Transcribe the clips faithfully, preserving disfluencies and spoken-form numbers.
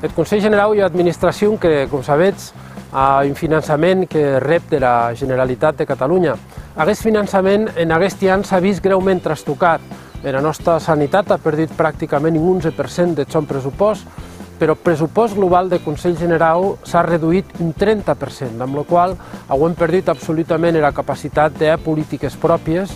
Eth Conselh Generau ei ua administracion que, com sabetz, a un finançament que rep de la Generalitat de Catalonha. Aguest finançament, en aguesti ans, s'a vist grèument trastocat. Era nòsta sanitat a perdut practicament un onze per cent deth sòn pressupòst, però eth pressupòst global deth Conselh Generau s'a reduït un trenta per cent, damb lo qual auem perdut absolutament era capacitat de hèr politiques pròpies.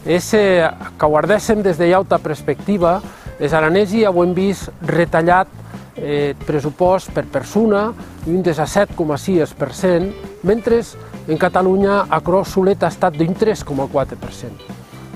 E se qu'auardèssem des de ua auta perspectiva, es aranesi auem vist retalhat eth pressupòst per persona un dètz-a-sèt coma sies per cent, mentre en Catalonha aquerò solet a estat d'un tres coma quatre per cent.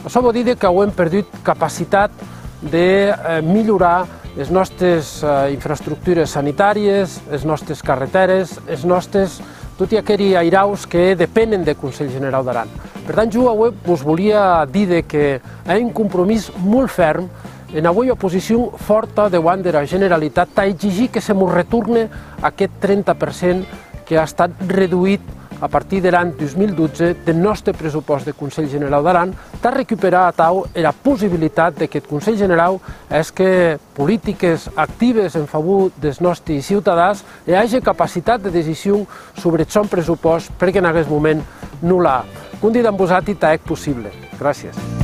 Açò vò díder qu'auem perdut capacitat de, eh, milhorar es nòstes, eh, infraestructures sanitàries, es nòstes carretères, es nòstes, toti aqueri airaus que depenen deth Conselh Generau d'Aran. Per tant, jo aué vos volia díder que è un compromís molt fèrm en auer ua posicion fòrta deuant dera Generalitat tà exigir que se mos retorne aqueth trenta per cent que a estat reduït a partir der an dos mil dotze deth nòste pressupòst de Conselh Generau d'Aran, tà recuperar atau era possibilitat de qu'eth Conselh Generau hèsque politiques actives en favor des nòsti ciutadans e age capacitat de decision sobre eth sòn pressupòst, perque en aguest moment non l'a. Compdi damb vosati tà hè'c possible. Gràcies.